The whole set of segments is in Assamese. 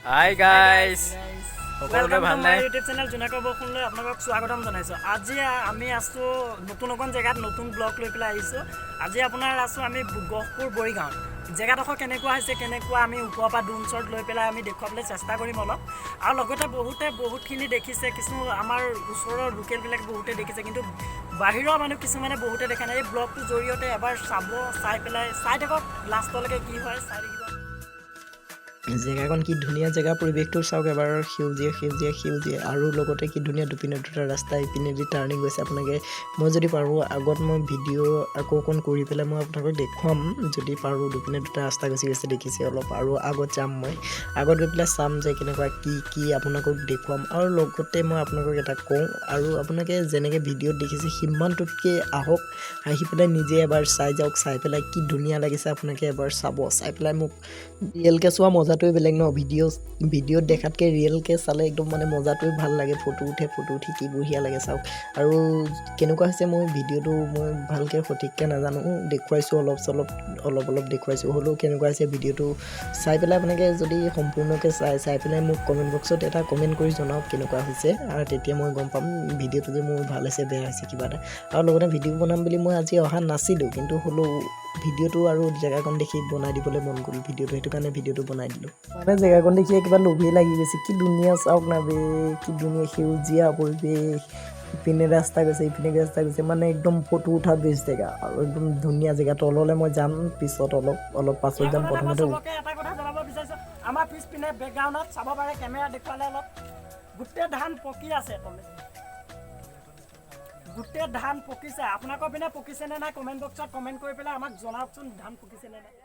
হাই গাইজ, সকলোৰে welcome to ভালনে? মাই ইউটিউব চেনেল জোনাকৰ বৰষুণলৈ আপোনালোকক স্বাগতম জনাইছোঁ। আজি আমি আছোঁ নতুন অকণ জেগাত, নতুন ব্লগ লৈ পেলাই আহিছোঁ। আজি আপোনাৰ আছোঁ আমি গহপুৰ বৰিগাঁৱত। জেগাডোখৰ কেনেকুৱা হৈছে, কেনেকুৱা, আমি ওপৰৰ পৰা ড্ৰোন শ্বট লৈ পেলাই আমি দেখুৱাবলৈ চেষ্টা কৰিম অলপ। আৰু লগতে বহুতে বহুতখিনি দেখিছে, কিছু আমাৰ ওচৰৰ লোকেলবিলাক বহুতে দেখিছে, কিন্তু বাহিৰৰ মানুহ কিছুমানে বহুতে দেখা নাই। এই ব্লগটোৰ জৰিয়তে এবাৰ চাব, চাই পেলাই চাই থাকক, লাষ্টলৈকে কি হয় চাই থাকিব। জেগাকণ কি ধুনীয়া জেগা, পৰিৱেশটো চাওক এবাৰ। সেউজীয়া সেউজীয়া সেউজীয়া আৰু লগতে কি ধুনীয়া দুপিনে দুটা ৰাস্তা, ইপিনেদি টাৰ্ণিং গৈছে। আপোনালোকে মই যদি পাৰোঁ আগত মই ভিডিঅ' আকৌ অকণ কৰি পেলাই মই আপোনালোকক দেখুৱাম যদি পাৰোঁ। দুপিনে দুটা ৰাস্তা গুচি গৈছে, দেখিছে। অলপ আৰু আগত যাম মই, আগত গৈ পেলাই চাম যে কেনেকুৱা কি কি আপোনালোকক দেখুৱাম। আৰু লগতে মই আপোনালোকক এটা কওঁ আৰু আপোনালোকে যেনেকৈ ভিডিঅ'ত দেখিছে সিমানটোতকৈ আহক, আহি পেলাই নিজে এবাৰ চাই যাওক। চাই পেলাই কি ধুনীয়া লাগিছে আপোনালোকে এবাৰ চাব। চাই পেলাই মোক ৰিয়েলকৈ চোৱা মজাটোৱে বেলেগ ন। ভিডিঅ'ত দেখাতকৈ ৰিয়েলকৈ চালে একদম মানে মজাটোৱে ভাল লাগে। ফটো উঠে, ফটো উঠি কি বঢ়িয়া লাগে চাওক। আৰু কেনেকুৱা হৈছে মই ভিডিঅ'টো মই ভালকৈ সঠিককৈ নাজানো, দেখুৱাইছোঁ অলপ চলপ, অলপ অলপ দেখুৱাইছোঁ। হ'লেও কেনেকুৱা হৈছে ভিডিঅ'টো চাই পেলাই আপোনালোকে যদি সম্পূৰ্ণকৈ চাই চাই পেলাই মোক কমেণ্ট বক্সত এটা কমেণ্ট কৰি জনাওক কেনেকুৱা হৈছে। আৰু তেতিয়া মই গম পাম ভিডিঅ'টো যে মোৰ ভাল হৈছে, বেয়া হৈছে কিবা এটা। আৰু লগতে ভিডিঅ' বনাম বুলি মই আজি অহা নাছিলোঁ, কিন্তু হ'লেও ভিডিঅ'টো আৰু জেগাকণ দেখি বনাই দিবলৈ মন গ'ল ভিডিঅ'টো, সেইটো কাৰণে ভিডিঅ'টো বনাই দিলোঁ। মানে জেগাকণ দেখি কিবা লোভেই লাগি গৈছে। কি ধুনীয়া চাওক না বে, কি ধুনীয়া সেউজীয়া পৰিৱেশ। ইপিনে ৰাস্তা গৈছে, ইপিনে ৰাস্তা গৈছে, মানে একদম ফটো উঠা বেষ্ট জেগা আৰু একদম ধুনীয়া জেগা। তললৈ মই যাম পিছত, অলপ অলপ পাছত যাম। এইখনতে মই প্ৰথমতে চবকে এটা কথা জনাব বিচাৰিছোঁ, আমাৰ পিছপিনে বেকগ্ৰাউণ্ডত চাব পাৰে, কেমেৰা দেখুৱালে অলপ, গোটেই ধান পকি আছে তলে, গোটেই ধান পকিছে। আপোনালোকৰ পিনে পকিছে নে নাই কমেণ্ট বক্সত কমেণ্ট কৰি পেলাই আমাক জনাওকচোন, ধান পকিছে নে নাই।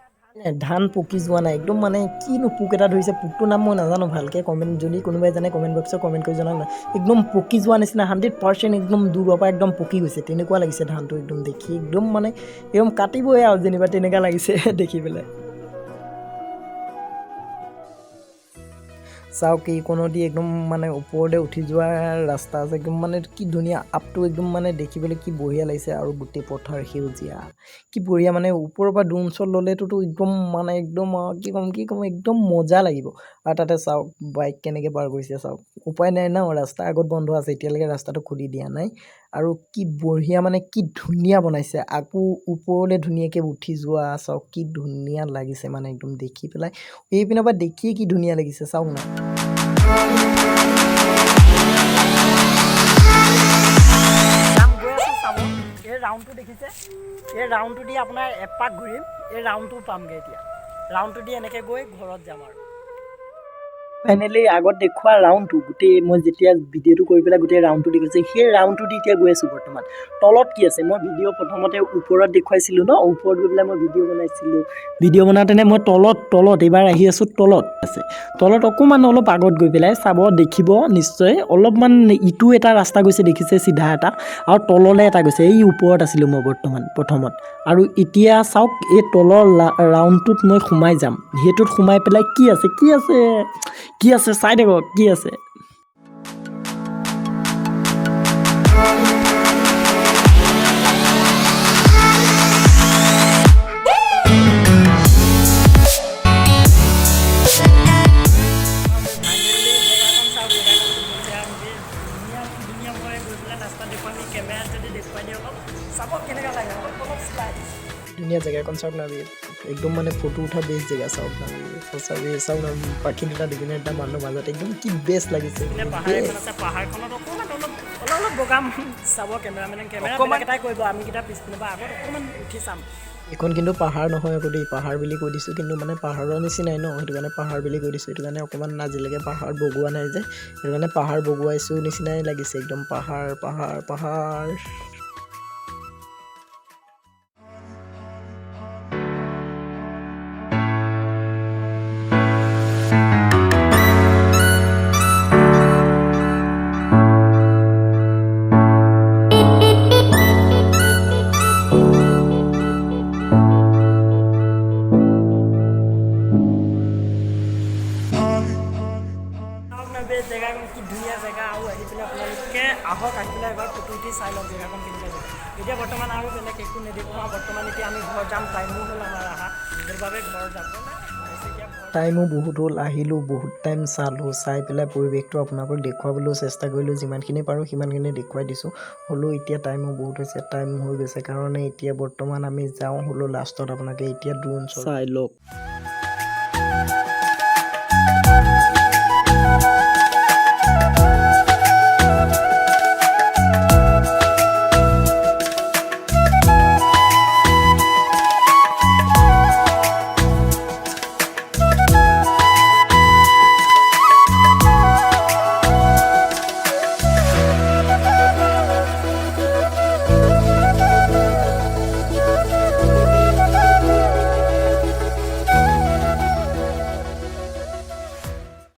ধান পকি যোৱা নাই একদম, মানে কিনো পোক এটা ধৰিছে, পোকটোৰ নাম মই নাজানো ভালকৈ। কমেণ্ট যদি কোনোবাই জানে কমেণ্ট বক্সত কমেণ্ট কৰি জনাওক না। একদম পকি যোৱা নিচিনা 100% একদম দূৰৰ পৰা একদম পকি গৈছে তেনেকুৱা লাগিছে ধানটো একদম দেখি, একদম মানে একদম কাটিবই আৰু যেনিবা তেনেকুৱা লাগিছে দেখি পেলাই। চাওক, এইকণেদি একদম মানে ওপৰলৈ উঠি যোৱা ৰাস্তা আছে। একদম মানে কি ধুনীয়া আপটো, একদম মানে দেখিবলৈ কি বঢ়িয়া লাগিছে। আৰু গোটেই পথাৰ সেউজীয়া, কি বঢ়িয়া। মানে ওপৰৰ পৰা ড্ৰোন শ্বট ল'লেটোতো একদম মানে একদম আৰু কি ক'ম কি ক'ম, একদম মজা লাগিব। আৰু তাতে চাওক বাইক কেনেকৈ পাৰ কৰিছে চাওক। উপায় নাই ন, ৰাস্তা আগত বন্ধ আছে, এতিয়ালৈকে ৰাস্তাটো খুলি দিয়া নাই। আৰু কি বঢ়িয়া, মানে কি ধুনীয়া বনাইছে। আকৌ ওপৰলৈ ধুনীয়াকৈ উঠি যোৱা চাওক, কি ধুনীয়া লাগিছে মানে একদম দেখি পেলাই। এইপিনৰ পৰা দেখিয়ে কি ধুনীয়া লাগিছে চাওক না। যাম গৈ আছোঁ, চাব এই ৰাউণ্ডটো দেখিছে, এই ৰাউণ্ডটো দি আপোনাৰ এপাক ঘূৰিম, এই ৰাউণ্ডটো পামগৈ। এতিয়া ৰাউণ্ডটো দি এনেকৈ গৈ ঘৰত যাম আৰু। ফাইনেলি আগত দেখুওৱা ৰাউণ্ডটো গোটেই মই যেতিয়া ভিডিঅ'টো কৰি পেলাই গোটেই ৰাউণ্ডটো দেখুৱাইছোঁ, সেই ৰাউণ্ডটো দি এতিয়া গৈ আছোঁ বৰ্তমান। তলত কি আছে, মই ভিডিঅ' প্ৰথমতে ওপৰত দেখুৱাইছিলোঁ ন, ওপৰত গৈ পেলাই মই ভিডিঅ' বনাইছিলোঁ। ভিডিঅ' বনাওঁতেনে মই তলত এইবাৰ আহি আছোঁ, তলত আছে। তলত অকণমান অলপ আগত গৈ পেলাই চাব, দেখিব নিশ্চয় অলপমান ইটো এটা ৰাস্তা গৈছে, দেখিছে, চিধা এটা আৰু তললৈ এটা গৈছে। এই ওপৰত আছিলোঁ মই বৰ্তমান প্ৰথমত। আৰু এতিয়া চাওক, এই তলৰ ৰাউণ্ডটোত মই সোমাই যাম। সেইটোত সোমাই পেলাই কি আছে, কি আছে, কি আছে চাই থাকক কি আছে। ফাইনেলি জেগাখন চাওক, জেগাখন ধুনীয়া ধুনীয়া ধুনীয়া। মই গৈ পেলাই ৰাস্তাত দেখুৱাম, আমি কেমেৰাত যদি দেখুৱাই দিওঁ অলপ চাব কেনেকুৱা লাগে, অলপ অলপ শ্লাইড। ধুনীয়া জেগাকণ চাওক না বে, একদম মানে ফটো উঠা বেষ্ট জেগা। চাওক না বে, সঁচাকৈ চাওক না, পাখি দুটা দুপিনে এটা মানুহ মাজত একদম কি বেষ্ট লাগিছে। পিনে পাহাৰ এখন আছে, পাহাৰখনত অকণমান অলপ অলপ অলপ বগাম। চাব কেমেৰামেনে কেমেৰা অকণমান- এটাই কৰিব, আমি কেইটা পিছপিনৰ পৰা আগত অকণমান উঠি চাম। এইখন কিন্তু পাহাৰ নহয় আকৌ দেই, পাহাৰ বুলি কৈ দিছোঁ কিন্তু মানে পাহাৰৰ নিচিনাই ন, সেইটো কাৰণে পাহাৰ বুলি কৈ দিছোঁ। সেইটো কাৰণে অকণমান আজিলৈকে পাহাৰ বগোৱা নাই যে, সেইটো কাৰণে পাহাৰ বগোৱাইছোঁ নিচিনাই লাগিছে একদম। পাহাৰ পাহাৰ পাহাৰ। চাওক না বে, জেগাখন কি ধুনীয়া জেগা। আৰু আহি পেলাই আপোনালোকে আহক, আহি পেলাই এবাৰ ফটো উঠি চাই লওক জেগাখন কেনেকুৱা জেগা। এতিয়া বৰ্তমান আৰু বেলেগ একো নেদেখুৱাওঁ। বৰ্তমান এতিয়া আমি ঘৰ যাম, টাইমো হ'ল আমাৰ অহা, সেইবাবে ঘৰ যাব হৈছে এতিয়া ঘৰ। টাইমো বহুত হ'ল, আহিলোঁ, বহুত টাইম চালোঁ। চাই পেলাই পৰিৱেশটো আপোনালোকক দেখুৱাবলৈও চেষ্টা কৰিলোঁ। যিমানখিনি পাৰোঁ সিমানখিনি দেখুৱাই দিছোঁ। হ'লেও এতিয়া টাইমো বহুত হৈছে, টাইম হৈ গৈছে কাৰণে এতিয়া বৰ্তমান আমি যাওঁ। হ'লেও লাষ্টত আপোনালোকে এতিয়া ড্ৰোন চাই লওক।